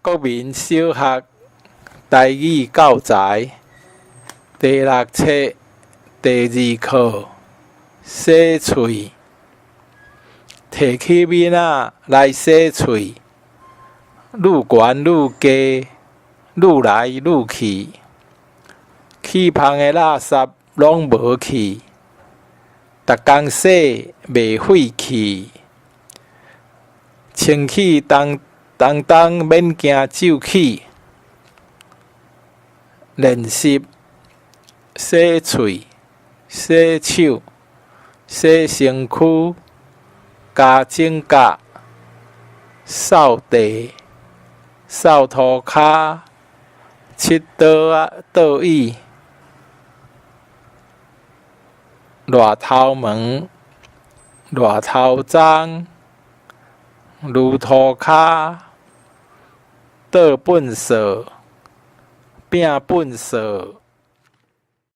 國民小學台語教材第六冊第二課洗喙，提起囡仔來洗喙，愈懸愈低，愈來愈去，棄芳的垃圾攏無去，逐工洗袂廢去，清氣當當當免驚酒氣，練習洗喙、洗手、洗身軀、加指甲、掃地、掃塗跤、拭桌仔桌椅、熱頭毛、熱頭鬃、攄塗跤、倒糞掃、摒糞掃。